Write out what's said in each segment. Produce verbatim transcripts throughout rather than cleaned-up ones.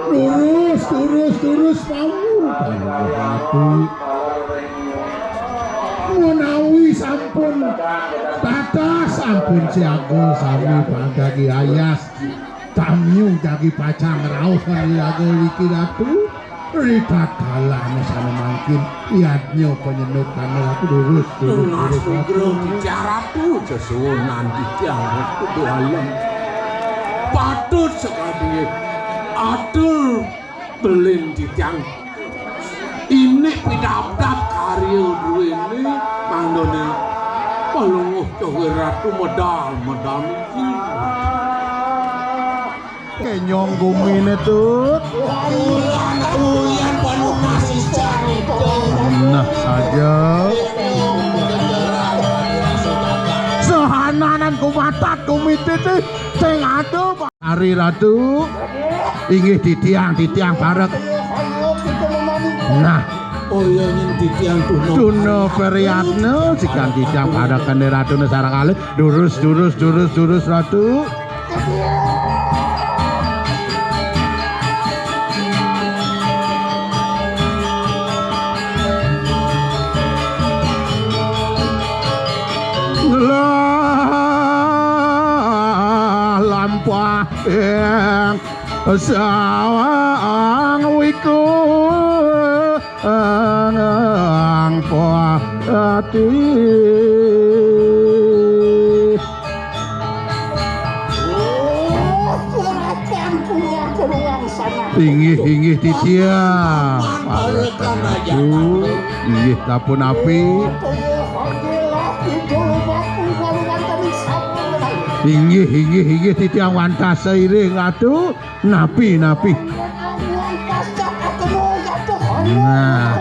Durus, durus, durus, pawu. Menawi sampun dados, sampun siaga sami padagi ayas. Tamyu jagi pacang rauh ngraga niki, Ratu. Ritatkala sane mangkin yadnya panyenuk tanah aku durus, durus, Tunas durus. Nugroh titiang Ratu, sesuunan titiang Ratu Doalem. Patut sakadi atur belin titiang. Inik pidabdab karya duene, mangdane Palungguh Cokor Ratu medal, medal niki. Kenyong gumine, Tut. Nah saja. Sahananan kumatat kumititi sing ada, Pak. Ari Ratu. Inggih titiang, titiang parek. Nah. Oh iya, yen titiang tuna. Tuna Priyatna, sikan titiang parek kene Ratune sareng kalih. Durus, durus, durus, durus, Ratu. Lah lampah ing sawang wiku nang pati. Inggih, inggih, titiang. Inggih, tapunapi. Inggih, inggih, inggih, titiang wantah sairing, Ratu. Napi, napi? Nah.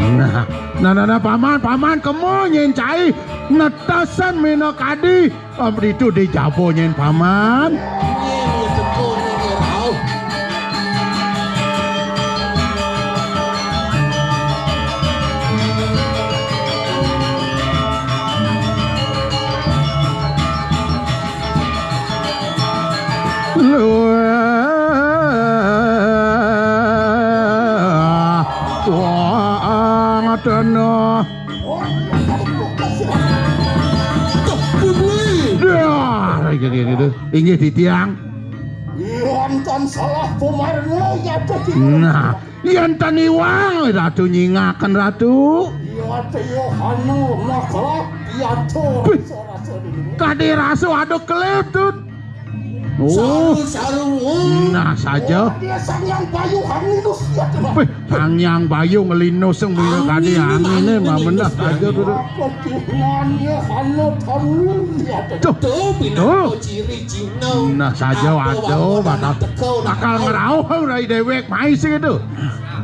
Nah, nah, nah, nah, paman, paman, kema nyen cai netesan minakadi. Om ditu di jaba nyen paman. Luwih Inggih titiang. Wonten salah pamarna ya teh. Nah, yen ten iwang Ratu nyingaken Ratu. Ya teh ya hana masalah ya teh. Wih. Rasa-rasa dulu. Kade rasa ada kelip, Tut. Oh. Saru-saru. Nah, saja. Oh, dia Sang Hyang Bayu Hanginus ya teh. Wih, Sang Hyang Bayu ngelinus sing mriki kade angine mah meneh saja, Tut. Apa dinan ya hana tamu ya teh. Tuh. Tuh, pinaka ciri Cina. Nah, saja waduh, bakal, bakal ngerauh rai dewek mai sing itu.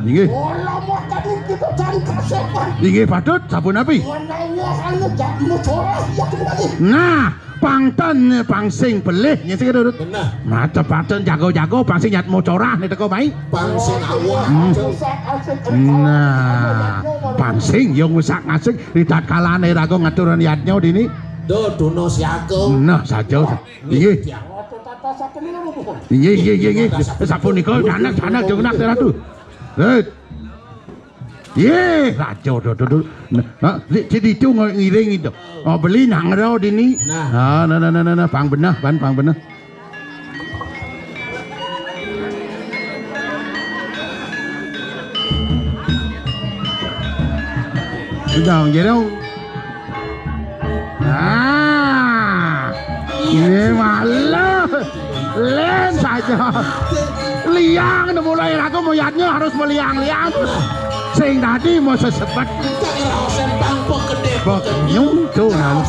Inggih. Ora makan kita dan kasepan. Inggih, patut, sapunapi? Menawa anu jak mucorah ya kembali. Nah, pangten pang sing pelih ya sing itu. Benar. Nah, cepaten jago-jago pang sing nyat mucorah nih teko mai. Pang sing awak. Hmm. Nah, pang sing yo ngusak ngasik di tatkalane raga ngaturan yadnya dini. Do duno siaga. Nah, saja. Inggih. Inggih, inggih, inggih, inggih. Sapunika, sanak, sanak, Jungnak, Ratu. Hei. Inggih, Raja, do, do, do. Nah, nah, di, di, di, ngiring itu. Oh, beli nang ro dini. Nah. Ah, nah, nah, nah, nah, nah, pang benah, pan, pang benah. Sudah, jerong. Nah, ini malah len saja. Liang, mulai aku melihatnya harus meliang-liang. Sing tadi mau sesebet. Kita ngerasain bangkok gede. Bok nyung tuh, nah.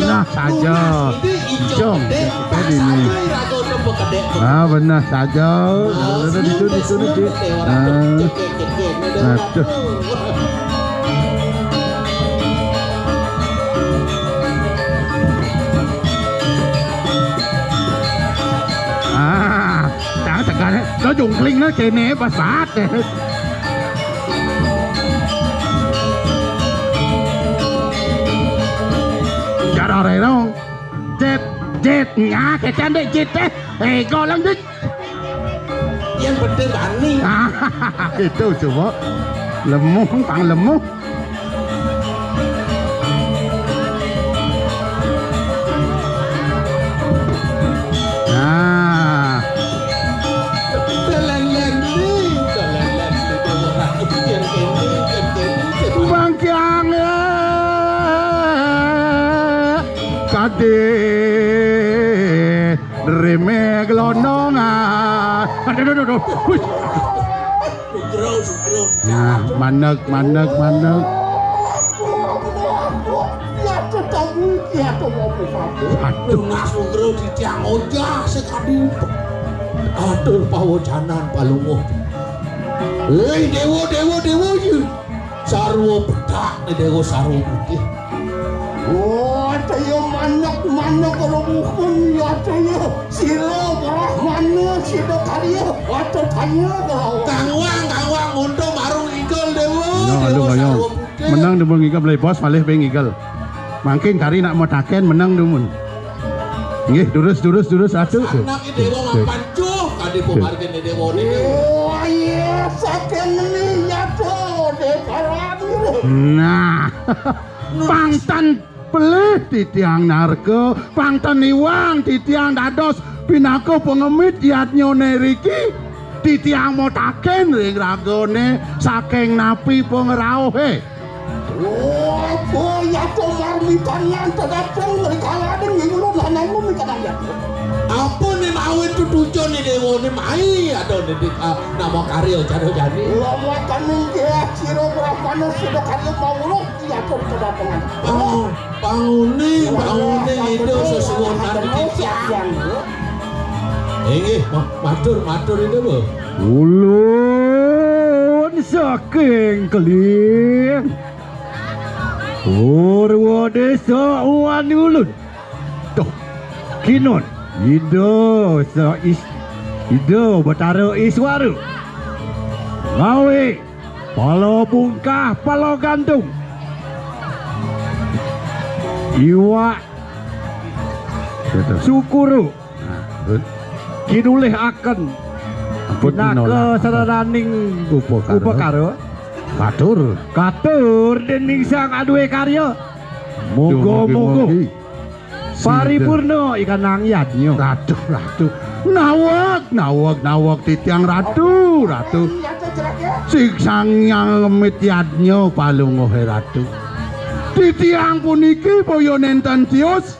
Nah, saja. Ijong. Gede, ini. Ah, benar saja. Nah, itu, itu, itu. Nah. Aduh. Ah, jangan tekan. Lo jungkling lah kene pas saat deh. Cara rerong. Jet, jet, nya, kecandek jet teh. Eh, golong jet. Yang penting bani. Itu coba. Lemuh, pang lemuh. Nah. Bang Kiang ya. Kadih. Reme gelondongan. Aduh, aduh, aduh, aduh. Wih. Sugro, sugro. Nah, mandek, mandek, mandek. Ya, tetamu, ya, tetamu, satu. Aduh. Mas sugro di tiang ojah sekali. Aduh, pawocanan palunguh. Hei, dewa, dewa, dewa, ya. Sarwa petak, dewa sarwa putih. Oh, ataya manuk, manuk kalau bukan, ya, ataya sila brahmana, sila karya, atau tanya kalau. Kangwang, kangwang, untung marung igel, dewa, nah, dewa aduh, ayo. Sarwa putih. Menang dewa ngigel, beli bos, malih beng igel. Mangkin kari nak mau taken, menang demun. Nggih, durus, durus, durus, atu. Anak dewa mapan cuh, kadi pemargin dewa ini. Oh, iya, saken ini, ya, tuh, dewa. Nah, pangtan pelih titiang narka, pangtan iwang titiang dados pinaka pengemit yadnyane riki, titiang motaken ring ragane saking napi pangrauhe. Oh, apa ya to marmitan yang terdatang dari kalangan yang lu nanamu minta nanya. Apa nih mau itu tujuan nih dewa nih mai ada nih di, ah, nama karya cara jadi. Lama kaning dia siro brahmana sudah karya mau. Iya, pun kedatangan. Bangun, bangun nih, bangun nih, itu sesuatu nanti. Inggih, ma-, matur, matur itu, Bu. Ulun saking Keling. Purwa Desa Uwan Ulun. Tuh, kinun. Ida sa is-, Ida Batara Iswara. Mawi Pala bungkah, pala gantung. Iwak sukuru. Nah, kinulih akan. Ampun, pinaka nolak. Sararaning upakara. Upakara. Katur. Katur dening sang aduwe karya. Muga-muga. Mugi-mugi. Paripurna ikanang yadnya. Ratu, ratu. Naweg, naweg, naweg titiang ratu, ratu. Sing sangyang ngemit yadnya palungguhe ratu. Titiang puniki boya nenten tios.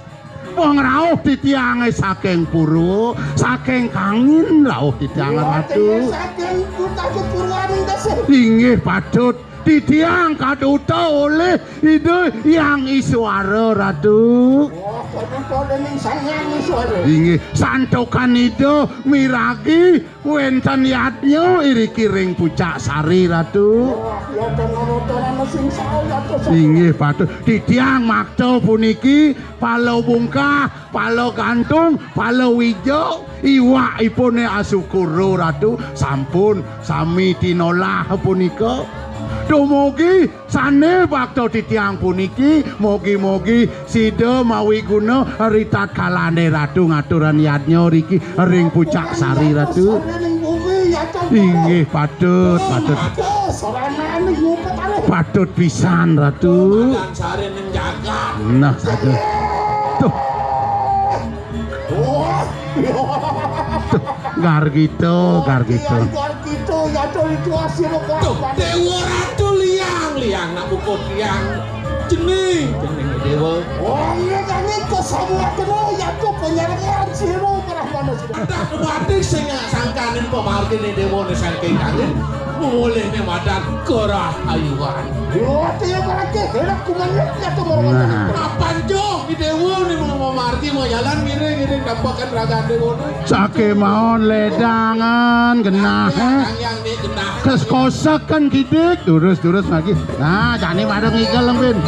Wong rauh titiange saking pura, saking kangin rauh titiang ratu. Saking kutha Purwaning Desa. Inggih patut. Titiang kaduta oleh Ida Hyang Iswara, Ratu. Wah, kaduta dening Sang Hyang Iswara. Inggih, santukan Ida miragi wenten yadnya iriki ring Pucak Sari, Ratu. Wah, ya tengah sing sae, Ratu. Inggih, patut. Titiang makta puniki pala bungkah, pala gantung, pala wija, iwakipune asukura, Ratu, sampun sami tinolah punika. Dumugi sane bakta titiang puniki, mugi-mugi sida mawiguna ritatkalaning Ratu ngaturan yadnya riki ring Pucak Sari, Ratu. Inggih, patut, patut. Patut pisan, Ratu. Nah, satu. Tuh. Tuh, Gargita, Gargita. Gargita, ya, tuh, itu hasil. Tuh, Dewa Ratu liang, liang, nak buka liang. Jening, jening Dewa. Oh, iya, kan, itu semua kena, ya, tuh, penyerangan sira, Brahmana sira. Ada kemati sing sangkaning pemargine Dewa ne saking kangin. Mulihne madan kerahayuan. Wah, iya, berarti enak kumanya, ya, tuh, Brahmana. Nah. Kapan, Jo? Dewa ni mau mamargi, mau jalan, ngiring, ngiring, dampakan raga Dewa ni. Sake mawon ledangan genah, eh. Yang ni genah. Kes kosekan kidik, durus, durus lagi. Nah, jani pada ngigel, Lempin.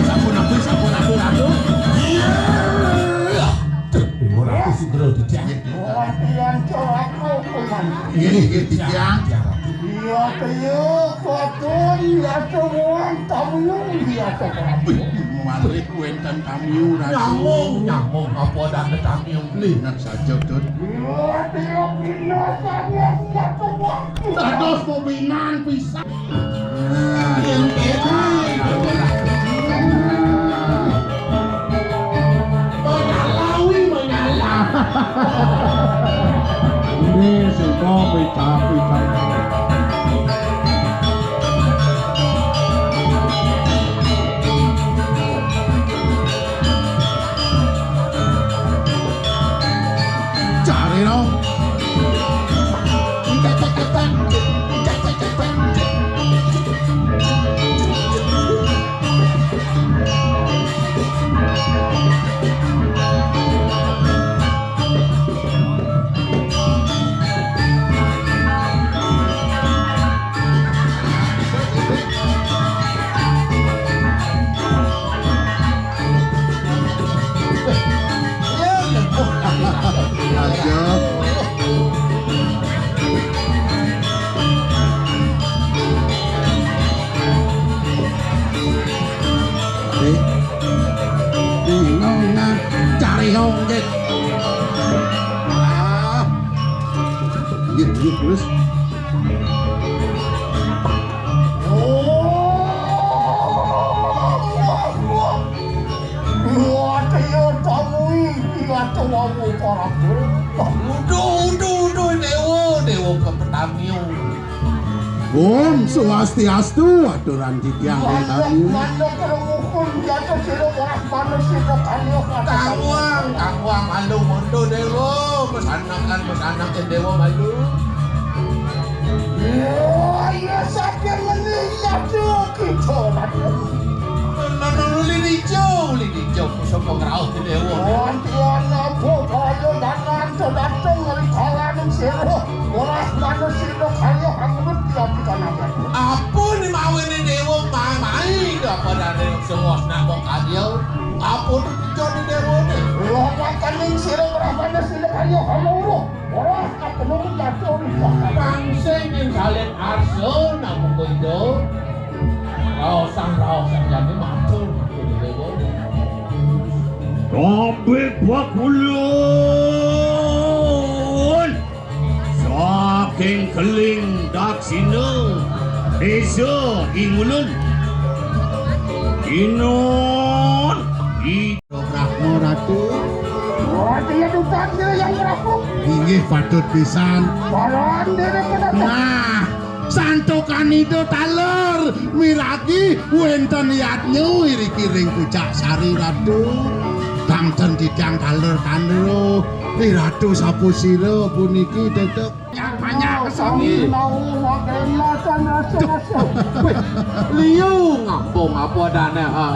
Sampun, ampun, sampun, ampun, ampun. Iya. Duh, Dewa Ratu Sugro dijak. Wah, pian cowokku, Paman. Iya, iya, dijak. Iya, iya, kadun, ya, tuh, tamu, ya, tuh, Prabu. Wih, malih wenten tamu, Ratu. Nyamung, nyamung, apa dane tamu? Lih, nang saja, Dun. Iya, iya, binasanya, ya, tuh, Prabu. Dados pimpinan pisan. Menyalawi menyala. Ini suka pita-pita. Cari dong. Aja. Eh. Bingung, nah. Cari hong, Dik. Ah. Iya, iya, terus. Wah, iya, tamu iki, iya, tamu para. Uduh, uduh, uduh, Dewa, Dewa Petamiu. Om Swastiastu, aturan titiang Petamiu. Manuk rengukun, jatuh sira, wah, manuk sira, kalian, kata Tangwang, tangwang, malu, mundur, Dewa, pesanan, pesanan, Dewa, malu. Iya, iya, saking meni, iya, Cuk, kita, Raden. Nang, nang, ulin ijo, ulin ijo, pusaka ngraos Dewa. Wonten apa kaya dangan dateng ring kalaning sira, ora manusina kaya hangut diapikan akan. Apa ni mawene Dewa, mamai apa dane sengos nak wong kaya? Apa tujuane Dewa ni? Ora makaning sira, ora manusina kaya hangut. Ora, aku nunggu jatuh. Pangsing ing salin arsa namung kowe. Raosang, raosang jane matur, matur, Dewa. Abih Bakulun saking Keling Daksina, Désa Ingulun. Inon I Brahma Ratu. Wah, dia duta dia yang Prabu. Inggih patut pisan. Balan dia kena. Nah, santukan ida taler miragi wénten yadnya iriki ring Pucak Sari Ratu. Tangten titiang taler kandha. Ri Ratu sapasira puniki tetep. Banyak sami. Duh. Wih, liu ngampung apa dane, ha?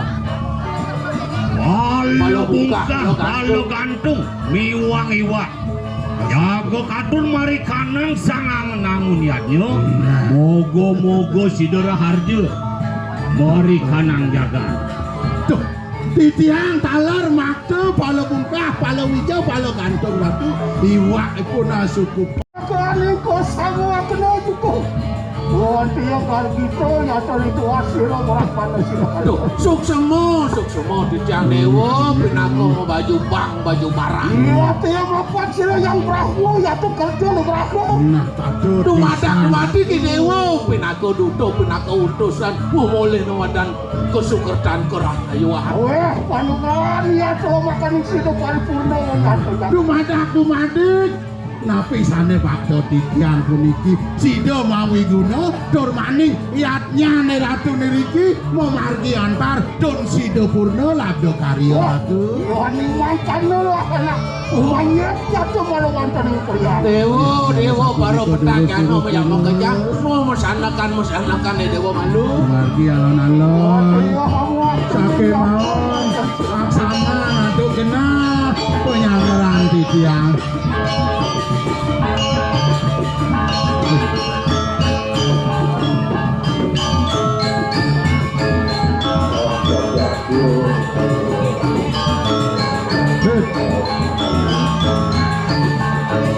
Bala bungkah, bala gantung, miwang iwak. Jaga katun marikanang sangang nangun yadnya. Moga-moga sida raharja marikanang jagat. Duh, titiang taler makta bala bungkah, bala wija, bala gantung Ratu. Iwak ipun asukup. Kani ko sama kena juga. Wonten yang gargita nyata itu hasil orang panas sila. Aduh, suksema, suksema titiang dewa, pinaka baju bang, baju barang. Iya, tiang mapan sila yang Brahma, ya tu kerja lu Brahma. Nah, patut. Dumadak pisan. Mati ki dewa, pinaka duta, pinaka utusan, memulih nawadan kesukertan kerah ayuhan. Weh, panukan, ya tu makan isi tu paripurna, ya tu. Dumadak, dumadik. Napi sané bakta titiang puniki sida mawi guna tur maning yadnyané Ratu niriki mamargi antar dun sida purna labda karya. Wah, Ratu. Wani mangkana lah anak. Umanya jatuh malu wonten ing kriya. Dewa, dewa, para petang jana mayang makejang. Mau mesanakan, mesanakan, eh, dewa malu. Margi alon-alon. Wah, iya, kamu. Saké mawon. Laksana ngaduk genah. Penyamaran titiang.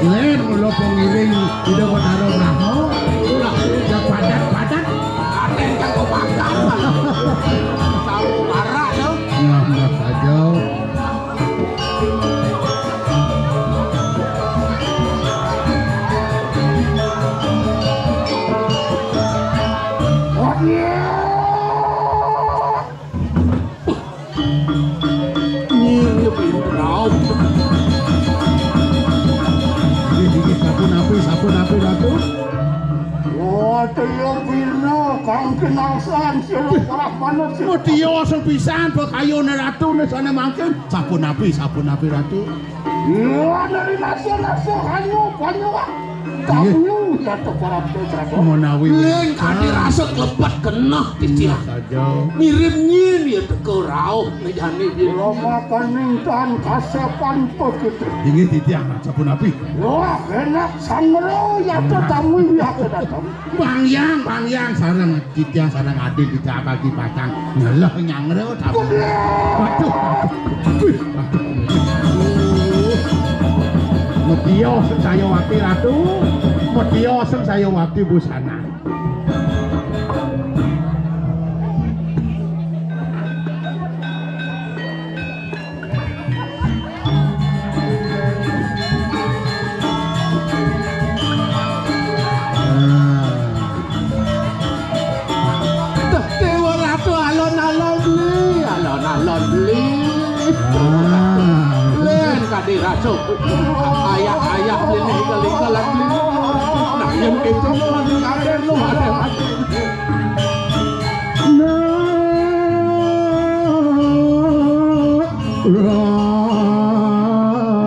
Lén mula pengiring Ida Batara Brahma. Lah, ya padat-padat. Katen kan kok makan. Tahu barak tu. Nah, nah saja. Nyir nyepin perahu. Inggih, inggih, sapunapi, sapunapi, Ratu? Wah, tiang Wirna, kang kenal san, sira kalah manut, sira. Wah, tiang sepisan, pakayuné Ratu, né sané mangkin. Sapunapi, sapunapi, Ratu? Iya, dari nasa-nasa, hanyu, hanyu, ah. Inggih. Tahu, ya, teparat, teparat. Menawi. Lén, kadi rasa klebet genah, titiang. Iya, saja. Mirip nyin, ya, teka rauh, ngejane, ya. Lama kaning tan kasepan pekit. Inggih, titiang, sapunapi? Wah, enak sangro, ya, tetamu, ya, datang. Bang Yang, Bang Yang, sareng titiang, sareng adi, titiang bagi patang. Nyelah nyangro, tapi. Waduh, waduh. Wih, waduh. Medya sing saya wati, Ratu. Medya sing saya wati, Busana. Duh, Dewa Ratu alon-alon beli, alon-alon beli. Ah. Lén kadi ratu. Ayah-ayah beli, lingkal-lingkal beli. Nah, yang itu, ada lu, ada. Nah.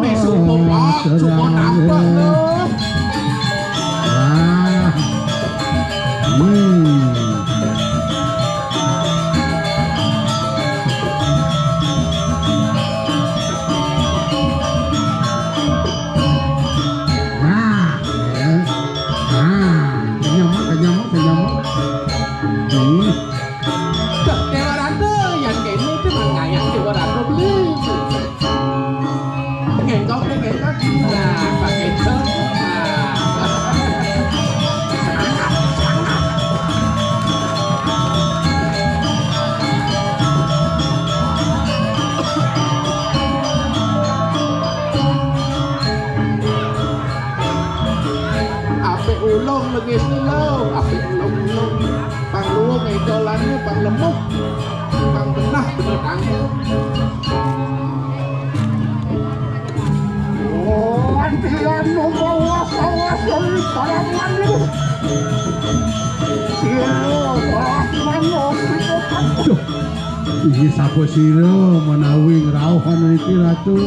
Nih, supo, Pak. Supo nampak, loh. Nah. Hmm. Nah, ya. Nah, kenyam, kenyam, kenyam. Ulung legi sila, apik ulung-ulung. Pang luung édolané, pang lemuk. Pang genah bener tangan. Oh, antian nu bawas-awas dari parangan ini. Iya, parangan nu sudah. Duh, inggih sapa sira menawi ngrauh niki, Ratu?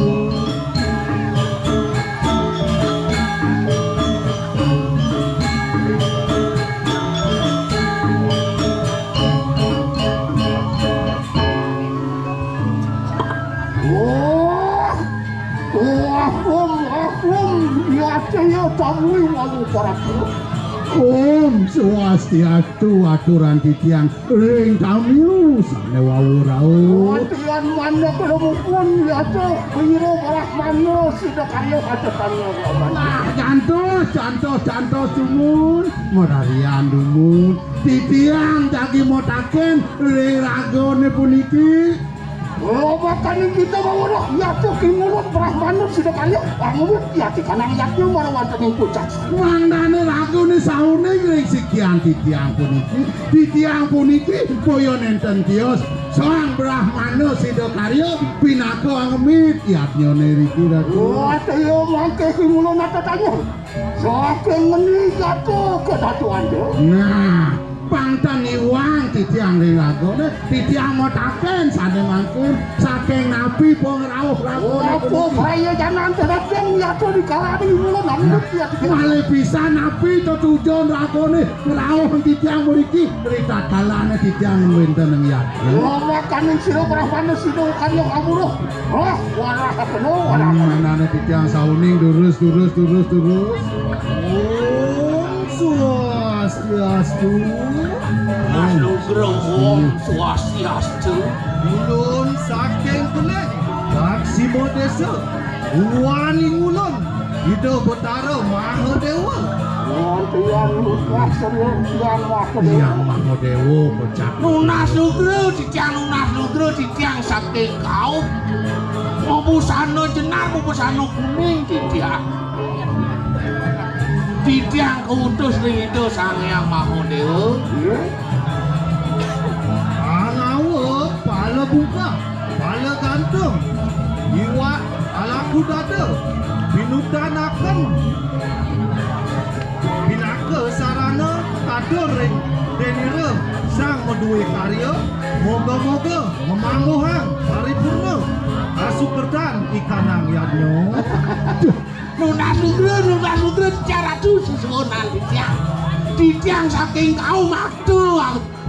Wah, wah, om, wah, om, ya, ya, tamui walu para. Om Swastiastu, aturan titiang ring tamiu sané wau rauh. Wonten manuk lemukun, ya, tuh, biro brahmana sida karya kacetannya. Nah, jantos, jantos, jantos dumun, mararian dumun. Titiang jagi mataken ring ragané puniki. Makaning kita mawuruh, ya tuh, kingulun brahmana sida karya, pangulun ya tikanang yadnya marawanten ing puncak. Mangdané ragané sauning ring sikian titiang puniki, titiang puniki boya nénten tios, sang brahmana sida karya pinaka angemit yadnyané riki, Ratu. Wah, iya mangké kingulun atatanya. Saking ngeni jatuh ke datu anda. Nah, pang tan iwang titiang ring ragané, titiang mataken sané mangkin, saking napi pangrauh ragané puniki. Apa praya janan tedadeng yatuh di kalane iwulan anu. Nah, malih pisan napi tetujon ragané ngrauh titiang mriki, ritatkalané titiang wénten ing yadnya. Makaning sira brahmana sida karya kawruh. Wah, warah penuh, warah. Hmm, manané titiang sauning durus, durus, durus, durus. Om Swastiastu. Mas Nugroho, Om Swastiastu. Ulun saking Keling, Taksima Desa. Uwaning ulun, Ida Betara Mahadéwa. Wonten lukas serius Hyang Mahadéwa. Hyang Mahadéwa, kocap. Nunas nugra, titiang nunas nugra, titiang saking kauh. Mabusana jenar, mabusana kuning, titiang. Titiang kautus ring Ida Sang Hyang Mahadéwa. Iya. Pangawa, pala bungkah. Pala gantung, iwak alaku dada, pinudanaken pinaka sarana katur ring denira sang madué karya, moga-moga mamangguhang paripurna kasukertan ikanang yadnya. Nunas nugra, nunas nugra, Ratu sesuunan titiang. Titiang saking kaum atu,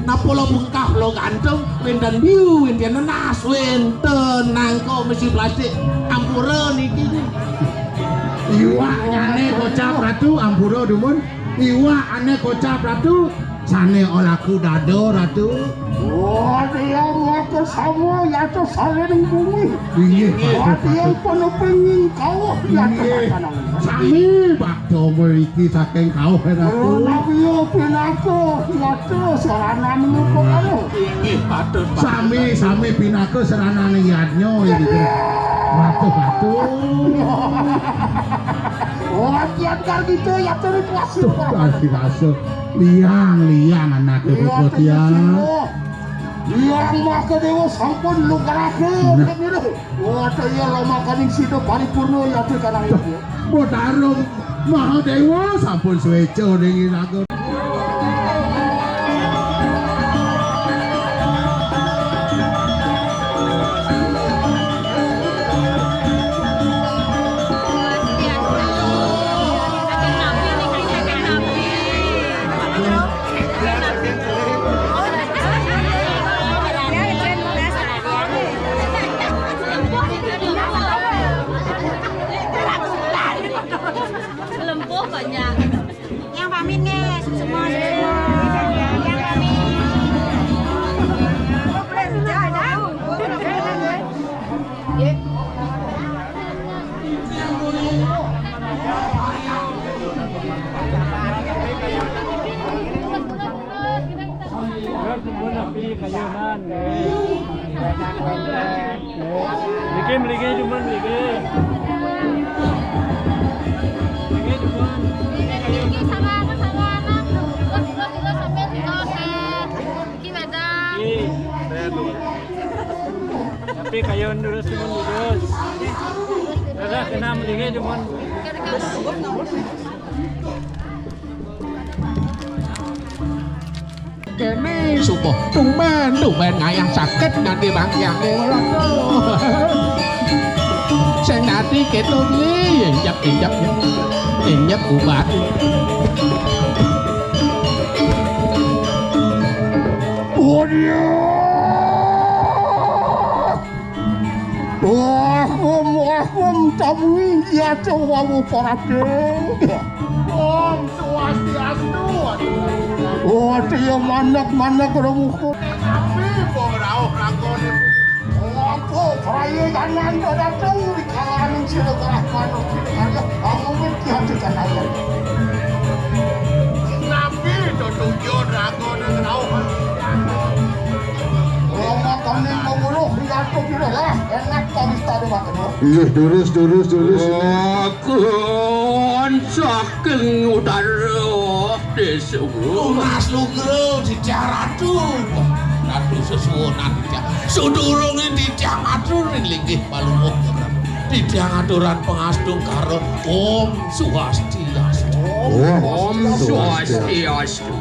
Napa lo bengkah lo gantung, wénten biu, wénten nenas, wénten nangka mesi plastik, ampura niki. Iwak ané kocap Ratu, ampura dumun. Iwak ané kocap Ratu, sané alaku dada Ratu. Wah, dia maka sama, ya, to, salining bumi. Inggih. Wah, dia peneping kawah, ya, to, inggih. Sami bakta mriki saking kauh, Ratu. Nabi pinaka, ya, to, sarananing upakara. Inggih, patut, patut. Sami, sami pinaka sarananing yadnya, inggih. Ratu, Ratu. Wah, kian kar gitu, ya, to, rituasi. Tuh, rasa-rasa. Liang, liang, anak ibu, iya, tiang. Hyang Mahadéwa sampun lugragé. Nah. Wah, iya, lo makaning sida paripurna yati kanang. Betara Mahadéwa sampun suéca ning iraga. Lempuh banyak. Yang pamit nih, semua, semua. Yang pamit. Mligi, mligi, cuman mligi. Mligi, cuman. Mligi, sama, sama. Kene subuh tumben, tumben ngayah saged nganti bangkiang. Sing dadi keto piye? Injep, injep, injep ubat. Waduh. Wahum, wahum, tawi yata wawu parade. Om Swastiastu. Oh, tiya manek-manek rumuhun. Tapi pun rauh ragane. Apa prayojanan dadatu di kalangan sira kalah manuk sira karya. Amun kiatu kanayan. Nabi tetuju ragane rauh. Lama kami menguluh pidato kira lah, enak kami tadi waktu. Iya, durus, durus, durus. Agung saking utara desa. Tunas lugra titiang ratu. Ratu sesuwunan titiang. Sadurunge titiang atur ring linggih palungguh. Titiang aturan pangastungkara. Om Swastiastu. Om Swastiastu.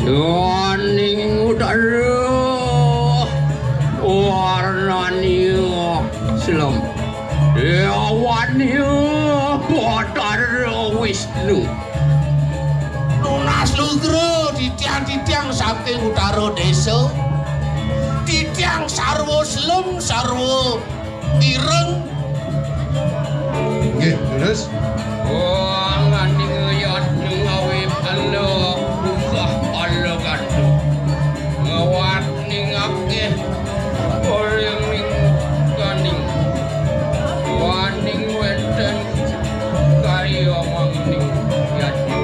Saning udara warnane selem. Dewane Batara Wisnu. Nunas lugra titiang-titiang saking utara desa. Titiang sarwa selem, sarwa ireng. Nggih, terus? Wah, nganding yadnya ngawi pala, buka pala gandum. Ngawat ningake, oleh mingkaning. Waning wenten karya mangning yadnya.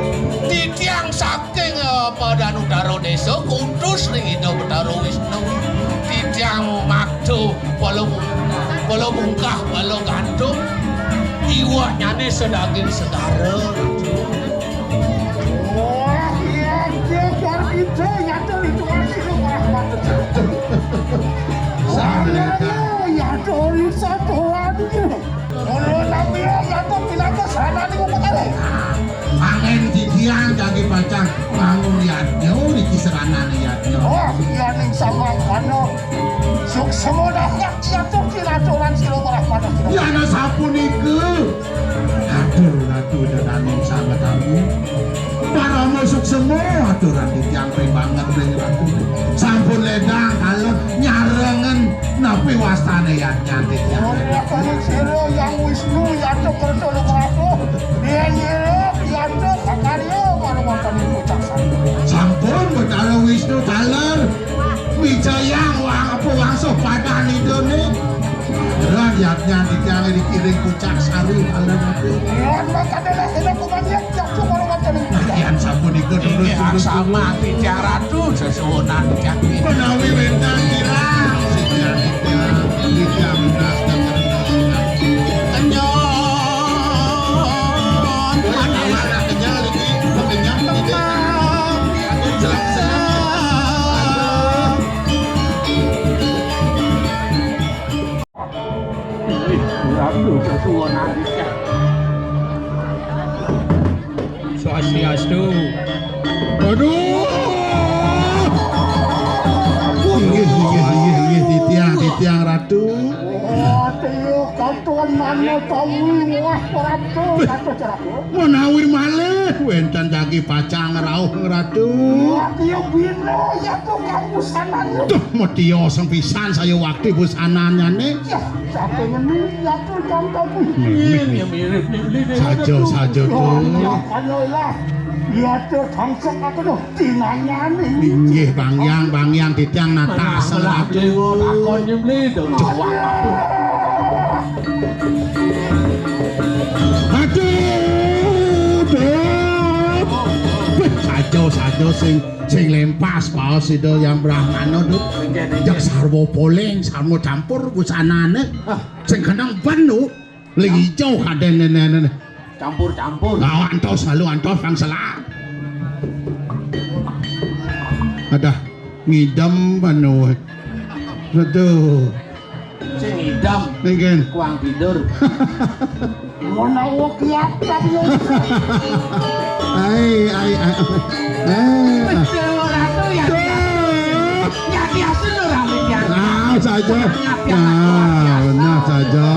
Titiang saking, eh, Padan Utara Desa, kutus ring Ida Betara Wisnu. Titiang makta Pala bung-, pala bungkah, pala gantung. Iwaknyane sedaging sedara. Wah, iya, iya, Jar Ida, ya, Jar Ida, masih lu, Jar Ida. Sana, ya, Jar Ida, satu lagi. Mula nami, ya, Jar Ida, pinaka sana niku, Pak Kali. Angin titiang jagi pacang bangun yadnya, niki seranane yadnya. Oh, iya, ning sama, kana. Suksma dahat jatuh di raturan sira marah manah sira. Yana sapunika. Atur ratu denaning sanget kami. Parama suksma aturan titiang ring banget ring ratu. Sampun ledang kalem nyarengen napi wastane yatnya titiang. Ora kali sira Yang Wisnu yatuh kerta lukaku. Dia nyira yatuh sakarya marang wonten ing pucak sari. Sampun Betara Wisnu taler. Wijayang wang apa wangsuh padan idone. Lan yatnya titiang dikiring pucak sari kalem. Lan makadelah sira kumanjak jatuh marang wonten ing pucak. Yan sapunika terus inggih aksama titiang ratu sesuwunan titiang. Menawi wenten kirang sitian titiang, titiang menas dan terkenal. Kenyang. Wis, awak nak kenyal iki, kenyang iki. Seneng, seneng. Ih, ratu sesuwunan iki. Swastiastu. Aduh. Inggih, inggih, inggih, inggih, titiang, titiang ratu. Wah, tiyo katon mano tawi wah ratu, katon ratu. Menawi malih wenten jagi pacang rauh ngratu. Wah, tiyo bina ya tuh kamu sananya. Duh, metya sing pisan saya wakti busananyane. Ya, saking ini ya tuh yang tawi. Mirip, mirip, mirip. Saja, saja tuh. Ya, kanolah. Ya tuh tangsek aku tuh. Dinanyani. Inggih, Bang Yang, Bang Yang titiang nata asal aku. Dewa takon nyembli to. Cowok aku. Aduh, aduh. Weh, saja, saja sing, sing lempas baos sida Yang Brahmana, Duk. Inggih, inggih. Jak sarwa poling, sarwa campur busanane. Hah. Sing kenang ben, Duk. Ling ijo kaden nene. Campur-campur. Lah, antos, lalu antos, Bang Selak. Adah, ngidem anu. Aduh. Sing idam. Ning kene. Kuang tidur. Menawa kiat tapi. Ai, ai, ai. Eh. Betul, Ratu, ya. Tuh. Ya, biasa lho, Ratu, ya. Nah, saja. Sangat, ya, Nah, luar biasa. Benar saja.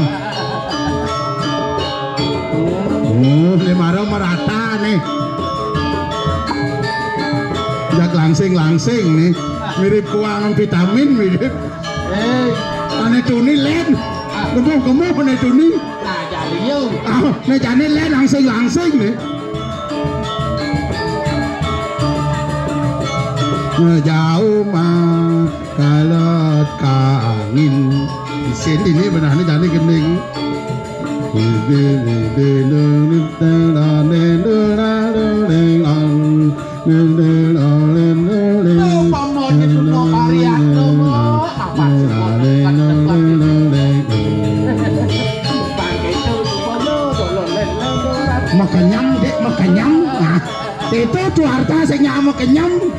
Oh, ini marah merata nih. Jak langsing-langsing nih. Mirip kuangan vitamin, mirip. Eh, ane tuni len. Gemuh-gemuh ane tuni. Nah, jane yo. Ah, nek jane len langsing-langsing ne. Ngejauh mah kalet ka angin. Isin ini benahne jane gending. Upama nyeduno karya, apa Makenyem, Dik, makenyem. Nah, itu Tuarta sing nyamuk kenyem.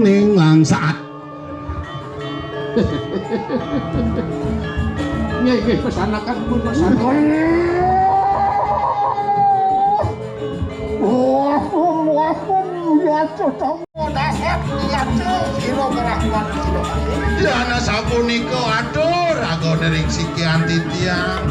Ning langsat. Nggih, nggih, pesanakan pun pesanakan. Wah, wah, wah, ya, cocok. Dasar, ya, cocok. Kira berahman, kira. Dana sapunika atur ragane ring sikian titiang.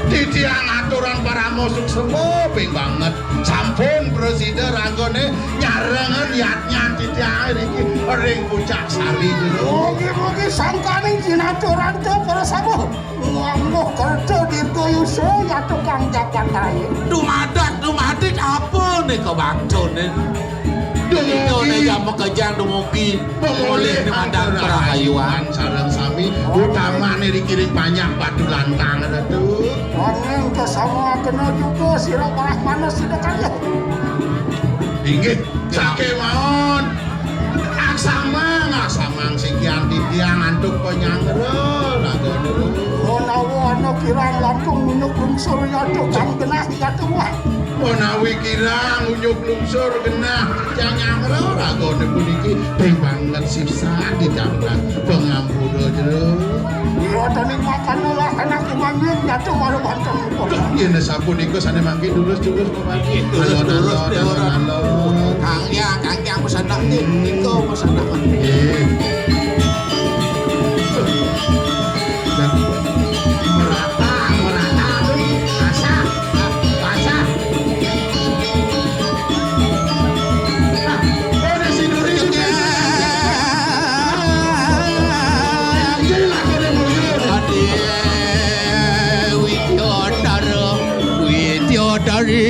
Titiang aturan parama suksema ping banget. Sampun prasida ragane nyarengan yatnyan titiang riki ring pucak sari jero. Mugi-mugi sangkaning jinaturan te para samuh. Nganggo kerta dirgayusa ya tukang jagat raya. Dumadak, dumadik apa nika baktone? Dumugi. Dene jam makejang dumugi. Mulih madang karahayuan sareng sami, utamane ring kiring panjang Batu Lantang, Ratu. Wanging kasama kena juga sira parah manusia kaya. Inggih, jake mawon. Aksamang, aksamang sikian titiang antuk panyanggra, ragane. Menawa ana kirang langkung minuk lungsur ya tukang genah ya tuwah. Menawi kirang unyuk lungsur genah janyangra ragane puniki, ping banget sisa didamel pangampura jero. Ira tening makan olah anak kumangin jatuh malu banten. Duh, yen sapunika sane mangke durus-durus pemangke. Durus-durus, alon-alon, Dewa. Alon-alon. Kang, ya, Kang, ya, pesanak nih. Nika pesanak. Nggih. Merata, merata, asah, asah. Nah, ora sinuri juga. Jadi lakone mulya. Ade Widyadara, Widyadari.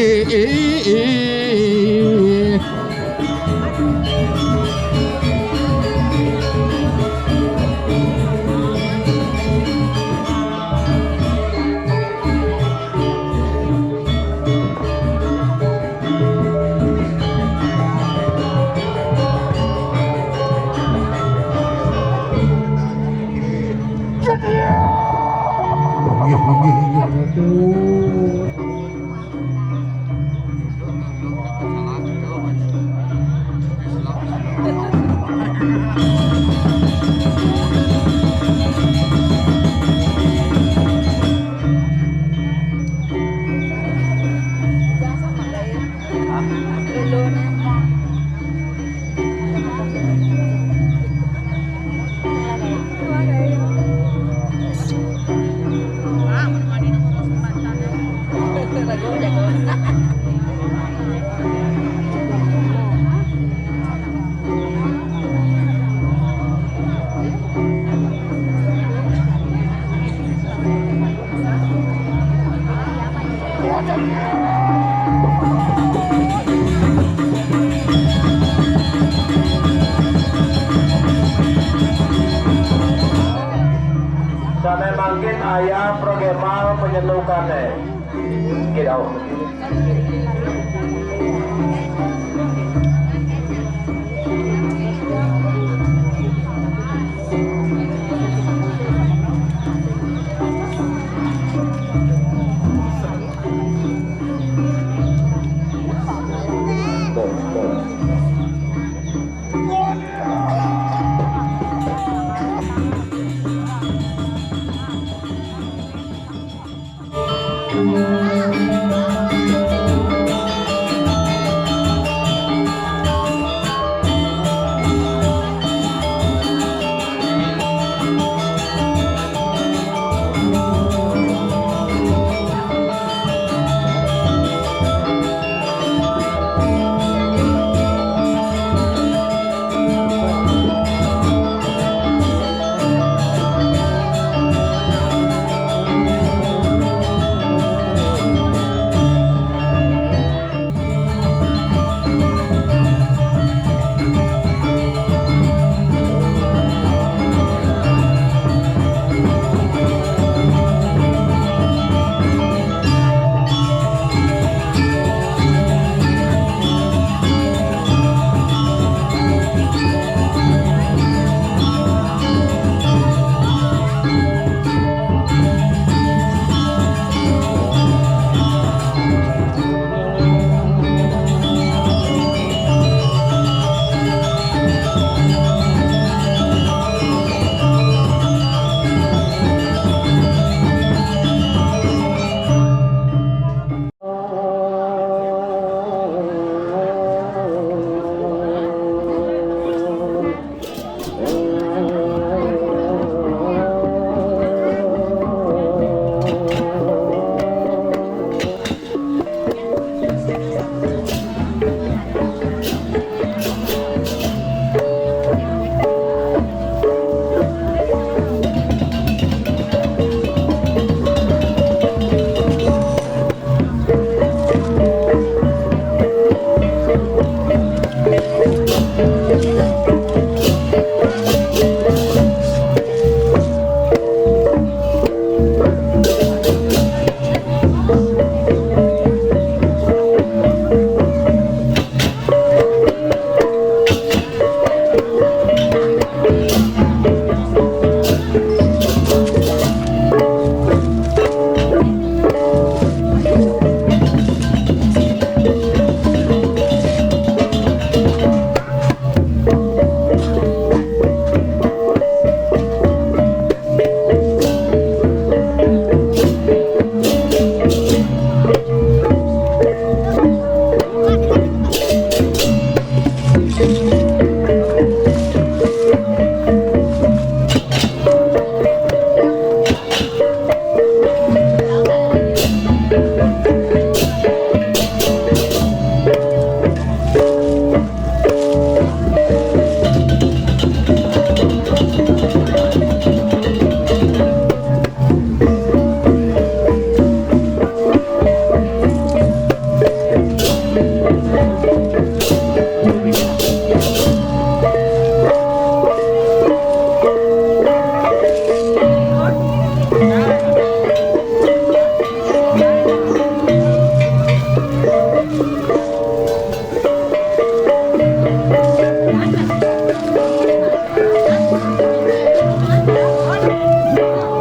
Sane mangkin ayah progemal penyetukane. Kidau.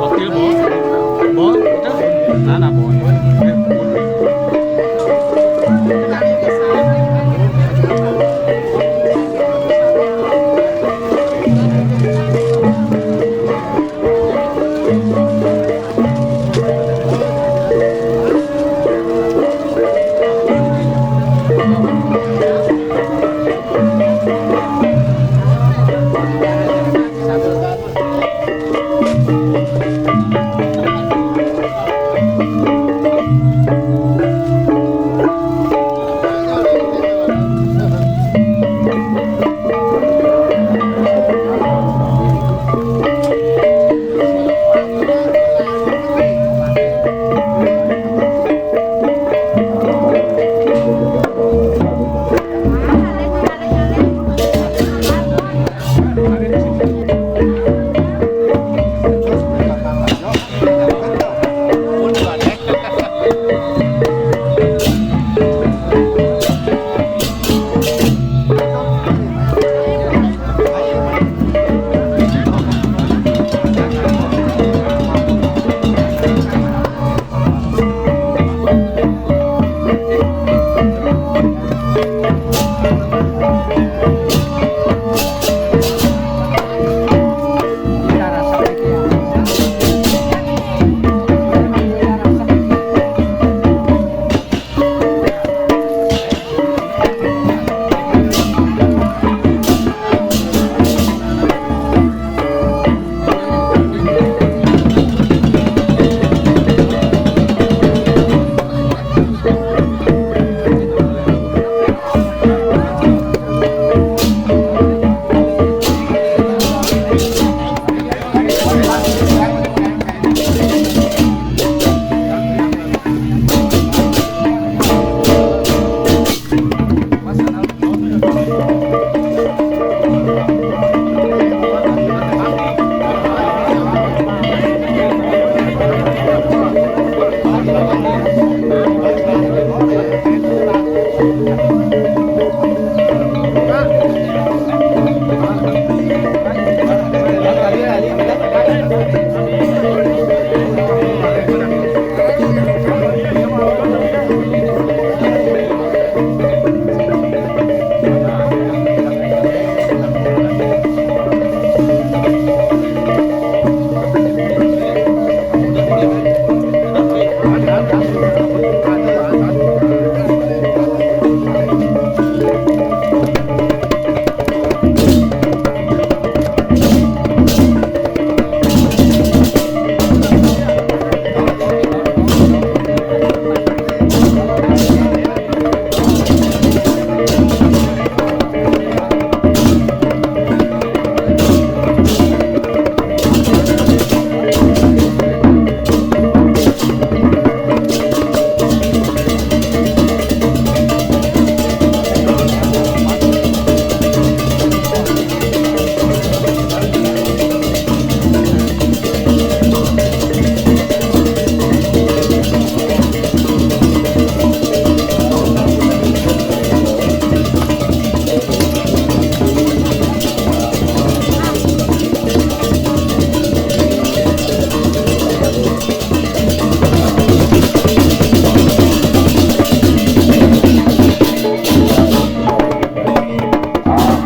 Wakil, Bo. Bo, itu. Nah, nah, Bo.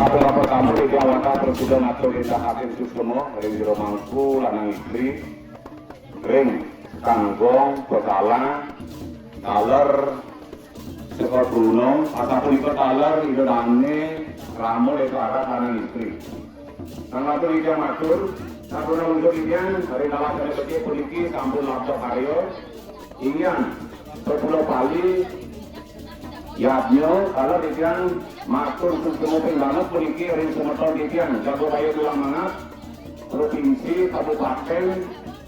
Atur apa kamu di Jawa Tengah, Presiden atau di Hakim Suksema, ring jero mangku lanang istri, ring kanggong pesala, taler saka Bruno, asapunika taler Ida Dane, Rama Desa Arat lanang istri. Sang matur titiang matur, sampun unsur titiang, ring kalaksana becik puniki sampun labda karya, inggian pepula pali, yadnya, taler titiang matur suksma ping banget puniki ring semeton titiang, Jago Bayu Dulang Mangap, provinsi, kabupaten,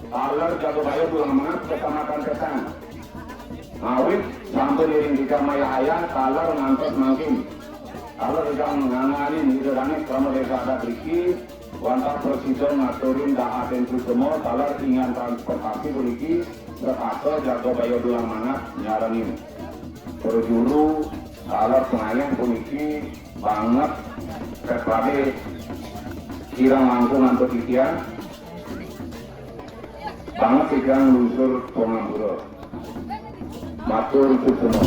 taler Jago Bayu Dulang Mangap, kecamatan Kesang. Ngawit sampun iring titiang mayahaya, taler ngantos mangkin. Taler titiang nganganin Ida Dane Krama Desa Adat riki, wantah prasida ngaturin dahating suksma, taler inggian transportasi puniki, setata Jago Bayu Dulang Mangap nyarengin. Prajuru, taler pangayah puniki banget ket pade. Kirang langkung antuk titiang, banget titiang lungsur pangampura. Matur suksma.